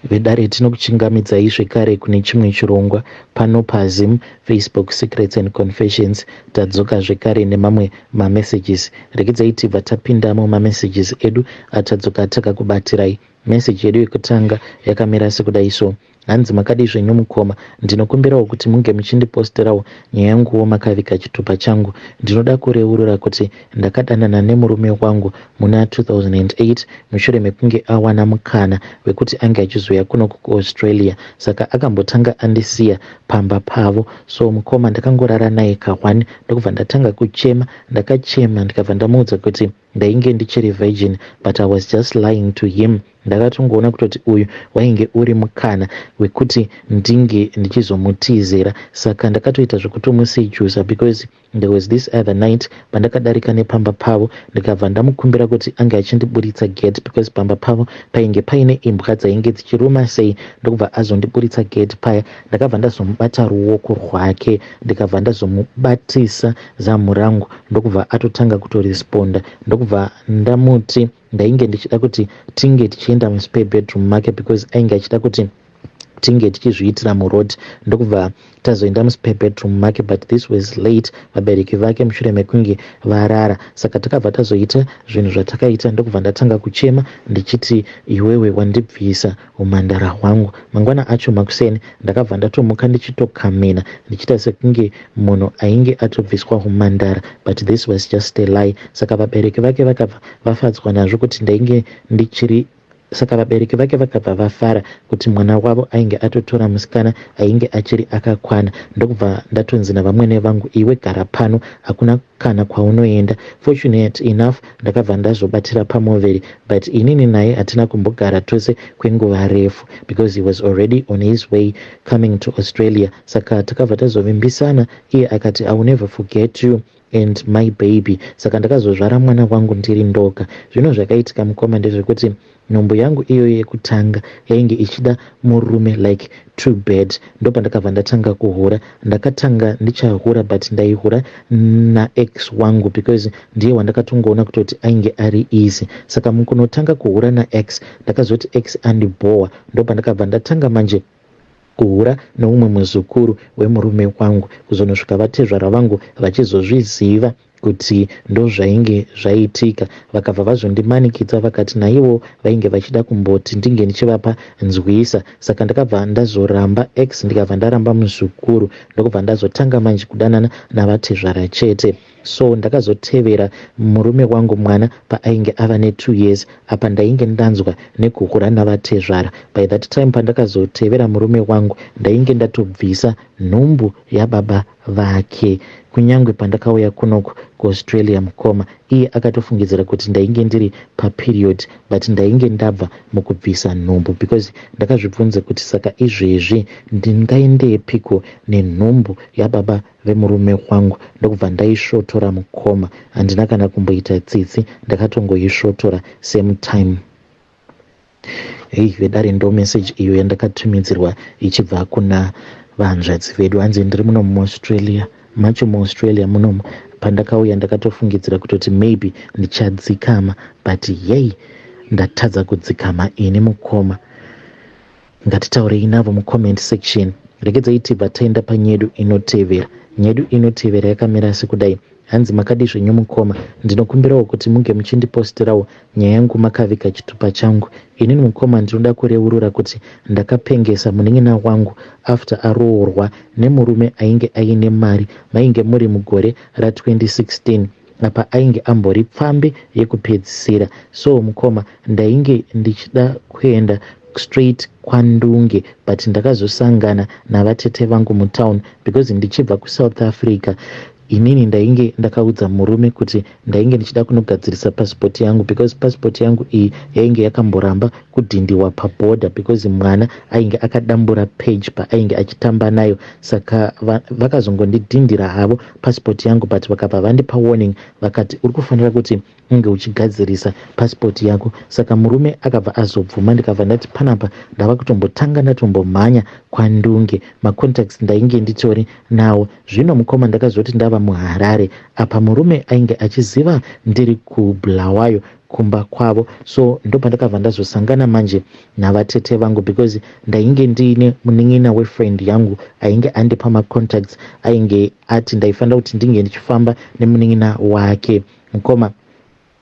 Vedare, tinokuchingamidzai zvekare kune chimwe chirongwa pano paZim Facebook Secrets and Confessions. Tadzoka zvekare nemamwe mamessages. Regedzai tibva tapindamo mamessages edu atadzoka takakubatirai. Message yedu yekutanga yakamira sekudai so. Hanzi, "Makadii zvenyu mukoma? Ndinokumbirawo kuti munge muchindiposterawo nyaya yanguwo makaviga chitupa changu. Ndinoda kureurura kuti ndakadanana nemurume wangu muna 2008 mushure mekunge awana mukana wekuti ange achizouya kuno kuAustralia. Saka akambotanga andisiya pamba pavo. So mukoma, ndakangorara naye ka1, ndokubva ndatanga kuchema. Ndakachema, ndikabva ndamuudza kuti ndainge ndichiri virgin, but I was just lying to him. Ndakatongoona kutoti uyu wainge uri mukana wekuti ndinge ndichizomutizira. Saka ndakatoita zvekutomusedusa because there was this other night pandakadarika nepamba pavo, ndikabva ndamukumbira kuti ange achindiburitsa gate because pamba pavo painge paine imbwa dzainge dzichiruma sei. Ndokubva azondiburitsa gate paya. Ndakabva ndazomubata ruoko rwake, ndikabva ndazomubatisa zamu rangu, ndokubva atotanga kutoresponda. Ndokubva ndamuti ndainge ndichida kuti tinge tichienda muspare bedroom make because ainge achida kuti tinge tichizviitira muroad. Ndokubva tazoenda muspare bedroom make, but this was late, vabereki vake mushure mekunge varara. Saka takabva tazoita zvinhu zvatakaita, ndokubva ndatanga kuchema ndichiti, 'Iwewe wandibvisa umhandara hwangu.' Mangwana acho makuseni ndakabva ndatomuka ndichitokamena, ndichiita sekunge munhu ainge atobviswa umhandara, but this was just a lie. Saka vabereki vake vakabva vafadzwa nazvo kuti ndainge ndichiri. Saka vabereki vake vakabva vafara kuti mwana wavo ainge atotora musikana ainge achiri akakwana. Ndokubva ndatonzi navamwene vangu, 'Iwe gara pano, hakuna kana kwaunoenda.' Fortunate enough, ndakabva ndazobatira pamuviri, but inini naye hatina kumbogara tose kwenguva refu because he was already on his way coming to Australia. Saka takabva tazovimbisana. Iye akati, 'I will never forget you and my baby.' Saka ndakazozvara mwana wangu ndiri ndoga. Zvino zvakaitika mukoma ndezvekuti nhumbu yangu iyoyo yekutanga yainge ichida murume like too bad. Ndopandakabva ndatanga kuhura. Ndakatanga ndichahura, but ndaihura naex wangu because ndiye wandakatongoona kutoti ainge ari easy. Saka mukunotanga kuhura naex, ndakazoti ex andibhowa. Ndopandakabva ndatanga manje kuhura neumwe muzukuru wemurume wangu, kuzonosvika vatezvara vangu vachizozviziva kuti ndozvainge zvaitika. Vakabva vazondimanikidza, vakati naivo vainge vachida kumboti ndinge ndichivapa nzwisa. Saka ndakabva ndazoramba ex, ndikabva ndaramba muzukuru, ndokubva ndazotanga manje kudanana navatezvara chete. So ndakazotevera murume wangu mwana paainge ava ne2 years. Apa ndainge ndanzwa nekuhura navatezvara. By that time pandakazotevera murume wangu, ndainge ndatobvisa nhumbu yababa vake. Kunyange pandakauya kunoku kuAustralia mukoma, iye akatofungidzira kuti ndainge ndiri paperiod, but ndainge ndabva mukubvisa nhumbu because ndakazvibvunza kuti saka izvezvi ndingaendepiko nenhumbu yababa vemurume wangu? Ndokubva ndaisvotora mukoma. Handina kana kumboita tsitsi, ndakatongoisvotora same time. Hei vedare, ndo message iyo yandakatumidzirwa ichibva kuna vanzvadzi vedu. Hanzi, "Ndiri muno muAustralia macho, muAustralia munomu. Pandakauya ndakatofungidzira kutoti maybe ndichadzikama, but yei, ndatadza kudzikama ini mukoma." Ngatitaurei navo mucomment section. Regedzai tibva taenda panyedu inotevera. Nyedu inotevera yakamira sekudai. Hanzi, "Makadi zvenyu mukoma? Ndinokumbirawo kuti munge muchindiposterawo nyaya yangu makaviga chitupa changu. Inini mukoma, ndinoda kureurura kuti ndakapengesa munin'ina wangu after aroorwa nemurume ainge aine mari. Mainge muri mugore ra2016. Apa ainge ambori pfambi yekupedzisira. So mukoma, ndainge ndichida kuenda straight kwaNdunge, but ndakazosangana navatete vangu mutown because ndichibva kuSouth Africa inini ndainge ndakaudza murume kuti ndainge ndichida kunogadzirisa pasipoti yangu because pasipoti yangu iyi yainge yakamboramba kudhindiwa pabhodha because mwana ainge akadambura page paainge achitamba nayo. Saka vakazongondidhindira havo pasipoti yangu, but vakabva vandipa warning, vakati uri kufanira kuti unge uchigadzirisa pasipoti yako. Saka murume akabva azobvuma. Ndikabva ndati panapa ndava kutombotanga ndatombomhanya kwaNdunge, macontacts ndainge nditori nawo. Zvino mukoma, ndakazoti ndava ndava muHarare. Apa murume ainge achiziva ndiri kuBulawayo kumba kwavo so ndopandakabva ndazosangana manje navatete vangu because ndainge ndiine munin'ina wefriend yangu ainge andipa macontacts ainge ati ndaifanira kuti ndinge ndichifamba nemunin'ina wake mukoma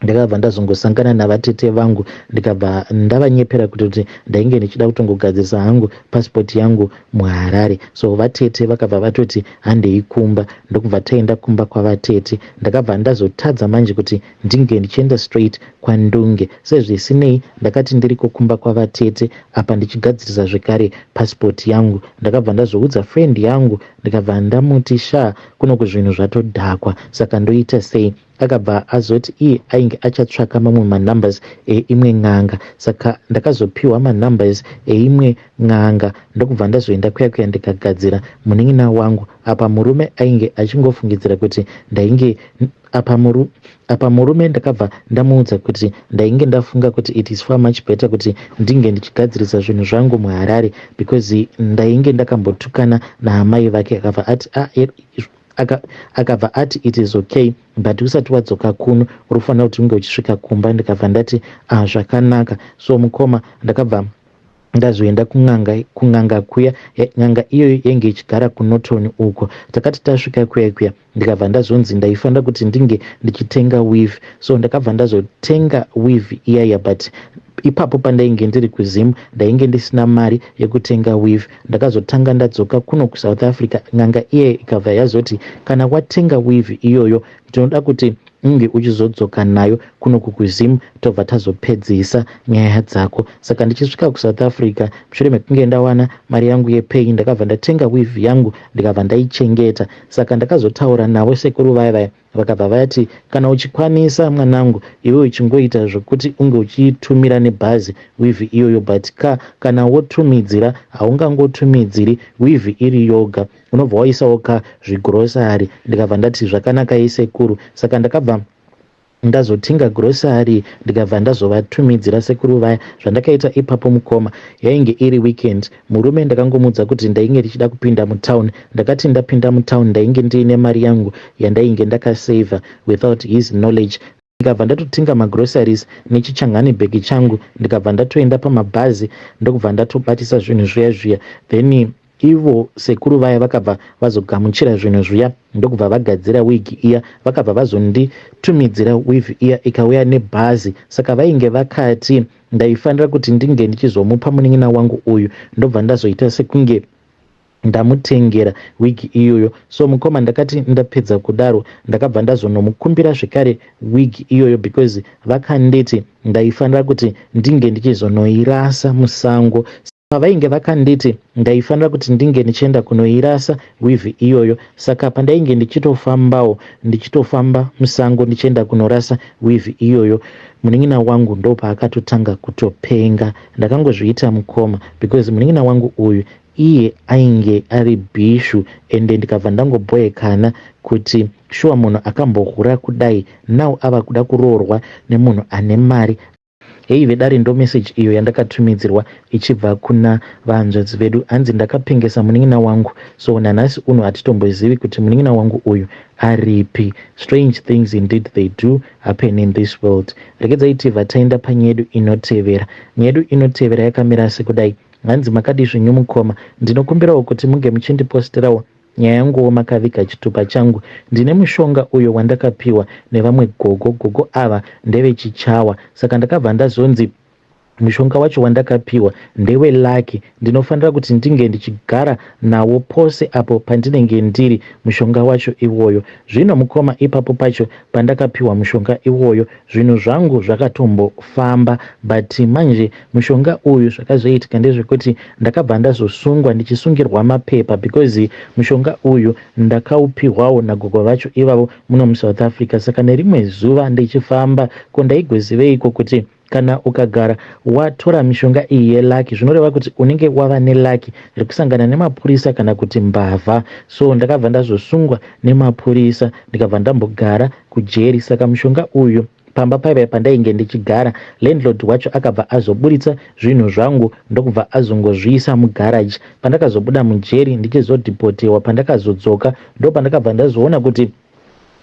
ndakabva ndazongosangana navatete vangu ndikabva ndavanyepera kuti kuti ndainge ndichida kutongogadzirisa hangu pasipoti yangu muHarare so vatete vakabva vatoti handei kumba ndokubva taenda kumba kwavatete ndakabva ndazotadza manje kuti ndinge ndichienda straight kwaNdunge sezvisinei ndakati ndiriko kumba kwavatete apa ndichigadzirisa zvekare pasipoti yangu ndakabva ndazoudza friend yangu ndikabva ndamuti sha kuno kuzvinhu zvatodhakwa saka ndoita sei akabva azoti iye ainge achatsvaka mamwe manumbers eimwe n'anga saka ndakazopiwa manumbers eimwe n'anga ndokubva ndazoenda kuya kuya ndikagadzira munin'ina wangu apa murume ainge achingofungidzira kuti ndainge apa, muru, apa murume ndakabva ndamuudza kuti ndainge ndafunga kuti it is far much better kuti ndinge ndichigadzirisa zvinhu zvangu muHarare because ndainge ndakambotukana naamai vake akabva ati ah, akabva ati it is okay but usati wadzoka kuno uri kufanira kuti unge uchisvika kumba ndikabva ndati ah, zvakanaka so mukoma ndakabva ndazoenda kun'anga kun'anga kuya n'anga iyoyo yainge ichigara kuNorton uko takati tasvika kuya kuya ndikabva ndazonzi ndaifanira kuti ndinge ndichitenga weave so ndakabva ndazotenga weave iyaya but ipapo pandainge ndiri kuZim ndainge ndisina mari yekutenga weave ndakazotanga ndadzoka kuno kuSouth Africa n'anga iye ikabva yazoti kana watenga weave iyoyo ndinoda kuti unge uchizodzoka nayo kuno kukuZim tobva tazopedzisa nyaya dzako saka ndichisvika kuSouth Africa mushure mekunge ndawana mari yangu yepay ndakabva ndatenga weave yangu ndikabva ndaichengeta saka ndakazotaura navo sekuru vaya vaya vakabva vati kana uchikwanisa mwanangu iwe uchingoita zvokuti unge uchitumira nebhazi weave iyoyo but ka kana wotumidzira haungangotumidziri weave iri yoga unobva waisawo ka zvigrocery ndikabva ndati zvakanaka isekuru saka ndakabva ndazotenga grocery ndikabva ndazovatumidzira sekuru vaya zvandakaita ipapo mukoma yainge iri weekend murume ndakangomudza kuti ndainge ndichida kupinda mutown ndakati ndapinda mutown ndainge ndiine mari yangu yandainge ndakasavha without his knowledge ndikabva ndatotenga magroceries nechichangani bhegi changu ndikabva ndatoenda pamabhazi ndokubva ndatobatisa zvinhu zviya zviya then ivo sekuru vaya vakabva vazogamuchira zvinhu zviya ndokubva vagadzira wigi iya vakabva vazonditumidzira weave iya ikauya nebhazi saka vainge vakati ndaifanira kuti ndinge ndichizomupa munin'ina wangu uyu ndobva ndazoita sekunge ndamutengera wigi iyoyo so mukoma ndakati ndapedza kudaro ndakabva ndazonomukumbira zvekare wigi iyoyo because vakanditi ndaifanira kuti ndinge ndichizonoirasa musango pavainge vakanditi ndaifanira kuti ndinge ndichienda kunoirasa weave iyoyo saka pandainge ndichitofambawo ndichitofamba musango ndichienda kunorasa weave iyoyo munin'ina wangu ndopaakatotanga kutopenga ndakangozviita mukoma because munin'ina wangu uyu iye ainge ari bhishu ende ndikabva ndangobhoekana kuti shuwa munhu akambohura kudai now ava kuda kuroorwa nemunhu ane mari hei vedare ndo meseji iyo yandakatumidzirwa ichibva kuna vahanzvadzi vedu hanzi ndakapengesa munin'ina wangu so nanhasi uno hatitombozivi kuti munin'ina wangu uyu aripi strange things indeed they do happen in this world regedzai tibva taenda panyaya yedu inotevera nyaya yedu inotevera yakamira sekudai hanzi makadi zvenyu mukoma ndinokumbirawo kuti munge muchindiposterawo nyaya yanguwo makaviga chitupa changu ndine mushonga uyo wandakapiwa nevamwe gogo gogo ava ndevechichawa saka ndakabva ndazonzi mushonga wacho wandakapiwa ndewelucky ndinofanira kuti ndinge ndichigara nawo pose apo pandinenge ndiri mushonga wacho iwoyo zvino mukoma ipapo pacho pandakapiwa mushonga iwoyo zvinhu zvangu zvakatombofamba but manje mushonga uyu zvakazoitika ndezvekuti ndakabva ndazosungwa ndichisungirwa mapepa because mushonga uyu ndakaupihwawo nagogo vacho ivavo muno muSouth Africa saka nerimwe zuva ndichifamba ko ndaigoziveiko kuti kana ukagara watora mishonga iyi yelucky zvinoreva kuti unenge wava nelucky rekusangana nemapurisa kana kuti mbavha so ndakabva ndazosungwa nemapurisa ndikabva ndambogara kujeri saka mushonga uyu pamba paiva pandainge ndichigara landlord wacho akabva azoburitsa zvinhu zvangu ndokubva azongozviisa mugaraji pandakazobuda mujeri ndichizodhipotewa pandakazodzoka ndo pandakabva ndazoona kuti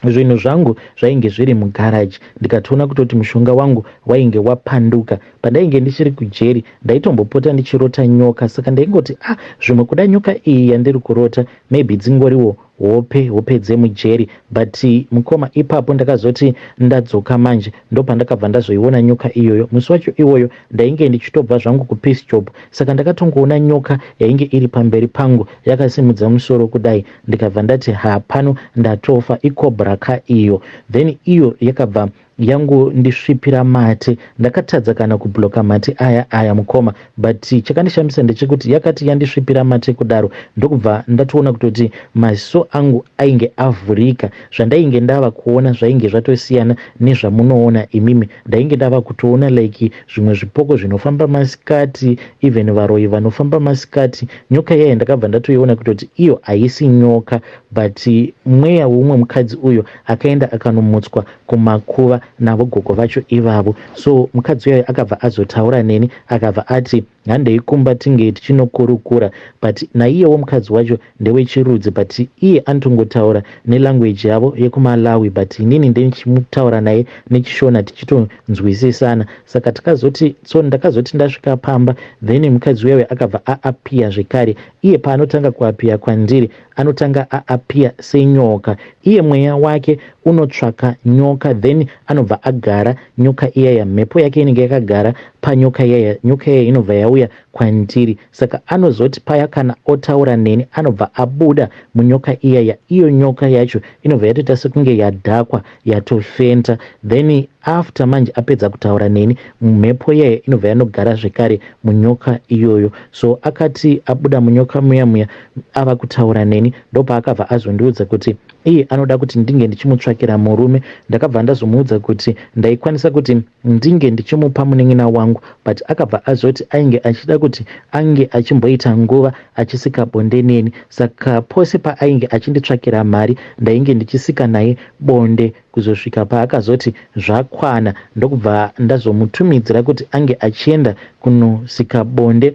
Zvinhu zvangu zvainge zviri mugarage ndikatoona kutoti mushonga wangu wainge wapanduka. Pandainge ndichiri kujeri ndaitombopota ndichirota nyoka saka ndaingoti ah zvimwe kuda nyoka iyi yandiri kurota maybe dzingoriwo hope hope dzemujeri but mukoma ipapo ndakazoti ndadzoka manje ndopandakabva ndazoiona nyoka iyoyo. Musi wacho iwoyo ndainge ndichitobva zvangu kupeace job saka ndakatongoona nyoka yainge iri pamberi pangu yakasimudza musoro kudai ndikabva ndati ha pano ndatofa icobra ka iyo. Then iyo yakabva yangondisvipira mate ndakatadza kana kubloka mate aya aya mukoma but chakandishamisa ndechekuti yakati yandisvipira mate kudaro ndokubva ndatoona kutoti maziso angu ainge avhurika zvandainge ndava kuona zvainge zvatosiyana nezvamunoona imimi ndainge ndava kutoona like zvimwe zvipoko zvinofamba masikati even varoyi vanofamba masikati nyoka iyayi ndakabva ndatoiona kutoti iyo haisi nyoka but mweya weumwe mukadzi uyo akaenda akanomutswa kumakuva navo gogo vacho ivavo so mukadzi uyayo akabva azotaura neni akabva ati handei kumba tinge tichinokurukura but naiyewo mukadzi wacho ndewechirudzi but iye anotongotaura nelanguage yavo yekuMalawi but inini ndichimutaura naye nechiShona tichitonzwisisana. Saka takazoti so ndakazoti ndasvika pamba then mukadzi uyayo akabva aappear zvekare. Iye paanotanga kuappear kwandiri anotanga aappear senyoka. Iye mweya wake unotsvaka nyoka then anobva agara nyoka iyaya mhepo yake inenge yakagara panyoka iyaya nyoka iyaya inobva yauya kwandiri saka anozoti paya kana otaura neni anobva abuda munyoka iyaya iyo nyoka yacho inobva yatoita sekunge yadhakwa yatofenta then after manje apedza kutaura neni mhepo iyaya inobva yanogara zvekare munyoka iyoyo. So akati abuda munyoka muya muya ava kutaura neni ndopaakabva azondiudza kuti iye anoda kuti ndinge ndichimutsvakira murume. Ndakabva ndazomuudza kuti ndaikwanisa kuti ndinge ndichimupa munin'ina wangu but akabva azoti ainge achida kuti ange achimboita nguva achisika bonde neni saka pose paainge achinditsvakira mari ndainge ndichisika naye bonde kuzosvika paakazoti zvakwana ndokubva ndazomutumidzira kuti ange achienda kunosika bonde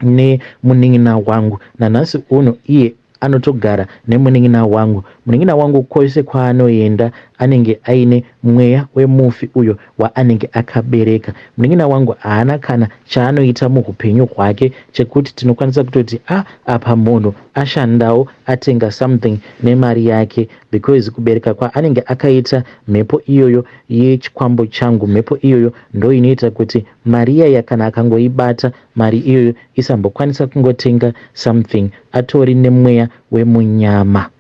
nemunin'ina wangu. Nanhasi uno iye anotogara nemunin'ina wangu. Munin'ina wangu kwose kwaanoenda anenge aine mweya wemufi uyo waanenge akabereka. Munin'ina wangu haana kana chaanoita muhupenyu hwake chekuti tinokwanisa kutoti ah apa munhu ashandawo atenga something nemari yake because kubereka kwaanenge akaita mhepo iyoyo yechikwambo changu mhepo iyoyo ndoinoita kuti mari iyaya kana akangoibata mari iyoyo isambokwanisa kungotenga something atori nemweya wemunyama.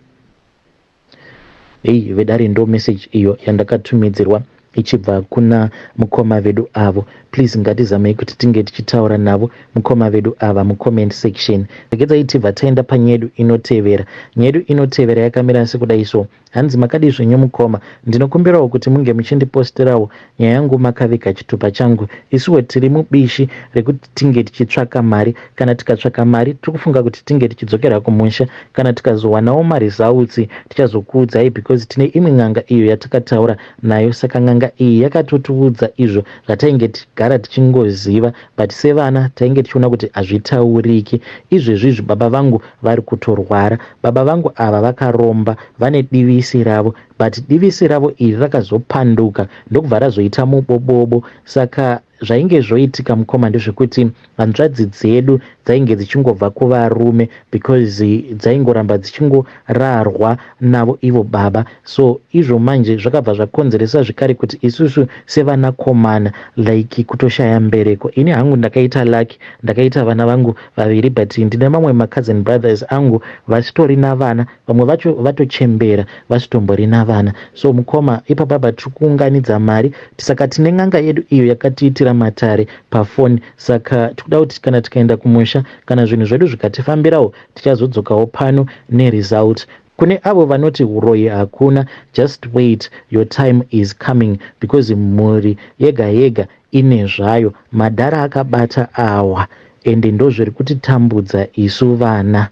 Hey vedare ndo message iyo yandakatumidzirwa ichibva kuna mukoma vedu avo. Please ngatizamei kuti tinge tichitaura navo mukoma vedu ava mucomment section. Regedzai tibva taenda panyedu inotevera. Nyedu inotevera yakamira sekudai so. Hanzi makadii zvenyu mukoma, ndinokumbirawo kuti munge muchindiposterawo nyaya yangu makaviga chitupa changu. Isuwo tiri mubishi rekuti tinge tichitsvaka mari. Kana tikatsvaka mari tiri kufunga kuti tinge tichidzokera kumusha. Kana tikazowanawo maresults tichazokuudzai because tine imwe n'anga iyo yatakataura nayo saka n'anga iyi yakatotiudza izvo zvatainge tigara tichingoziva but sevana tainge tichiona kuti hazvitauriki. Izvezvi izvi baba vangu vari kutorwara. Baba vangu ava vakaromba vane divisi ravo but divisi ravo iri rakazopanduka ndokubva razoita mubobobo saka zvainge zvoitika mukoma ndezvekuti hanzvadzi dzedu dzainge dzichingobva kuvarume because dzaingoramba dzichingorarwa navo ivo baba so izvo manje zvakabva zvakonzeresa zvekare kuti isusu sevanakomana like kutoshaya mbereko ini hangu ndakaita lucky ndakaita vana vangu vaviri but ndine mamwe macousin brothers angu vasitorina vana vamwe vacho vatochembera vasitomborina vana so mukoma ipapapa tiri kuunganidza mari saka tine n'anga yedu iyo yakatiitira matare pafoni saka tikuda kuti kana tikaenda kumusha kana zvinhu zvedu zvikatifambirawo tichazodzokawo pano neresult. Kune avo vanoti huroyi hakuna just wait your time is coming because mhuri yega yega ine zvayo. Madhara akabata awa ende ndozviri kutitambudza isu vana.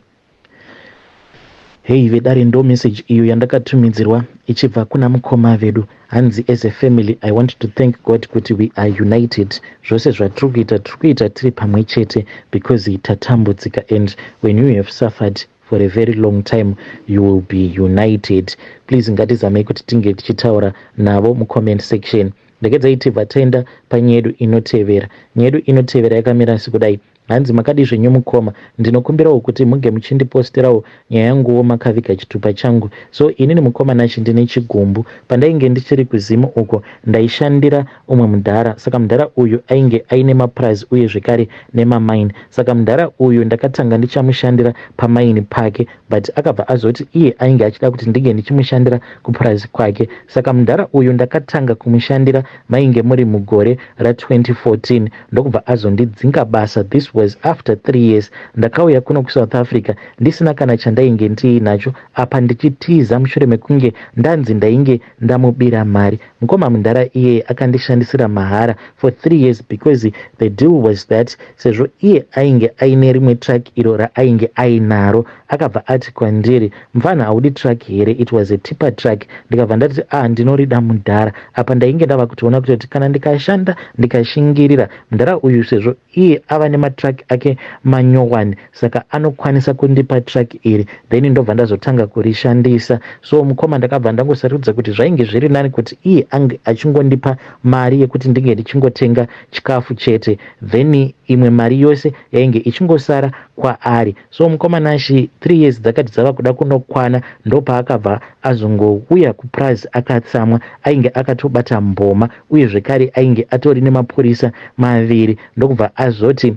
Hey vedare ndo message iyo yandakatumidzirwa ichibva kuna mukoma vedu hanzi as a family I want to thank God kuti we are united zvose zvatiri kuita tiri kuita tiri pamwe chete because tatambudzika and when you have suffered. for a very long time you will be united. Please, ngatizamei kuti tinge tichitaura navo mucomment section. Regedzai tibva taenda panyaya yedu inotevera. Nyaya yedu inotevera yakamira sekudai. Hanzi, "Makadi zvenyu mukoma? Ndinokumbirawo kuti muge muchindiposterawo nyaya yanguwo makaviga chitupa changu. So inini, mukoma Nachi, ndine chigumbu. Pandainge ndichiri kuZimu uko, ndaishandira umwe mudhara. Saka mudhara uyu ainge aine mapurazi uye zvekare nemamaini. Saka mudhara uyu ndakatanga ndichamushandira pamaini pake, but akabva azoti iye ainge achida kuti ndinge ndichimushandira kupurazi kwake. Saka mudhara uyu ndakatanga kumushandira mainge muri mugore ra2014, ndokubva azondidzinga basa. This was after 3 years. Ndakauya kuno kuSouth Africa ndisina kana chandainge ndiinacho, apa ndichitiza mushure mekunge ndanzi ndainge ndamubira mari. Mukoma, mudhara iyeye akandishandisira mahara for 3 years, because the deal was that sezvo iye ainge aine rimwe truck iro raainge ainaro, akabva ati kwandiri, 'Mufana, haudi truck here?' It was a tipper truck. Ndikabva ndati, 'Ah, ndinorida mudhara.' Apa ndainge ndava kutoona kutoti kana ndikashanda, ndikashingirira, mudhara uyu sezvo iye ava nematruck ake manyowani, saka anokwanisa kundipa truck iri, then ndobva ndazotanga kurishandisa. So mukoma, ndakabva ndangosarudza kuti zvainge zviri nani kuti iye ange achingondipa mari yekuti ndinge ndichingotenga chikafu chete, then imwe mari yose yainge ichingosara kwaari. So mukoma Nashi, 3 years dzakati dzava kuda kunokwana, ndopaakabva azongouya kupurazi akatsamwa. Ainge akatobata mboma, uye zvekare ainge atori nemapurisa maviri, ndokubva azoti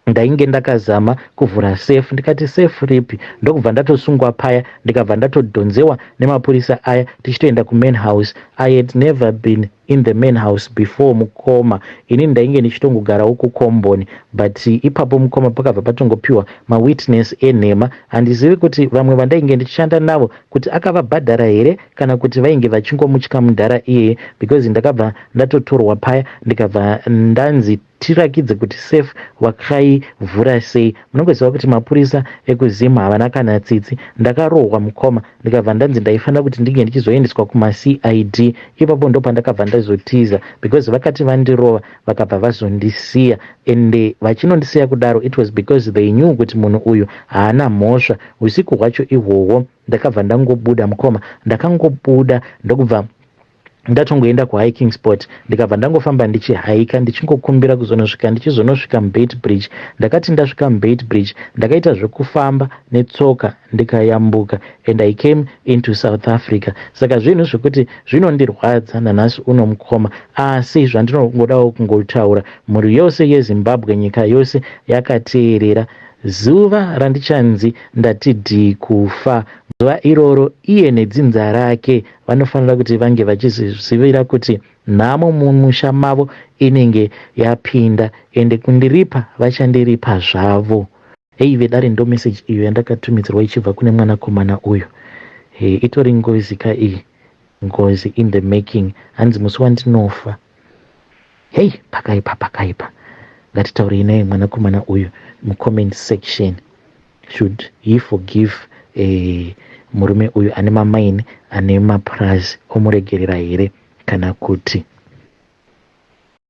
ndainge ndakazama kuvhura safe. Ndikati, 'Safe ripi?' Ndokubva ndatosungwa paya, ndikabva ndatodhonzewa nemapurisa aya tichitoenda kumain house. I had never been in the main house before, mukoma. Inini ndainge ndichitongogarawo kukomboni, but ipapo, mukoma, pakabva patongopiwa mawitness enhema. Handizivi kuti vamwe vandainge ndichishanda navo kuti akavabhadhara here kana kuti vainge vachingomutya mudhara iyeye, because ndakabva ndatotorwa paya, ndikabva ndanzi tirakidze kuti safe wakaivhura sei. Munongoziva kuti mapurisa ekuZimu havana kana tsitsi. Ndakarohwa, mukoma, ndikabva ndanzi ndaifanira kuti ndinge ndichizoendeswa kumaCID. Ipapo ndo pandakabva ndazotiza, because vakati vandirova, vakabva vazondisiya. Ende vachinondisiya kudaro, it was because they knew kuti munhu uyu haana mhosva. Usiku hwacho ihwohwo ndakabva ndangobuda, mukoma. Ndakangobuda, ndokubva ndatongoenda kuhiking spot, ndikabva ndangofamba ndichihaika, ndichingokumbira kuzonosvika, ndichizonosvika muBeitbridge. Ndakati ndasvika muBeitbridge, ndakaita zvekufamba netsoka, ndikayambuka, and I came into South Africa. Saka zvinhu zvekuti zvinondirwadza nanhasi uno, mukoma, asi zvandinongodawo kungotaura, mhuri yose yeZimbabwe, nyika yose yakateerera, zuva randichanzi ndati dhii kufa, zuva iroro iye nedzinza rake vanofanira kuti vange vachizivira kuti nhamo mumusha mavo inenge yapinda, ende kundiripa vachandiripa zvavo. Hei vedare, ndo meseji iyo yandakatumidzirwa ichibva kune mwanakomana uyu. He, itori ngozi ka iyi, ngozi in the making. Hanzi musi wandinofa. Hei, pakaipa, pakaipa. Ngatitaurei naye mwanakomana uyu mucomment section. Should he forgive murume uyu ane mamaini, ane mapurazi, omuregerera here kana kuti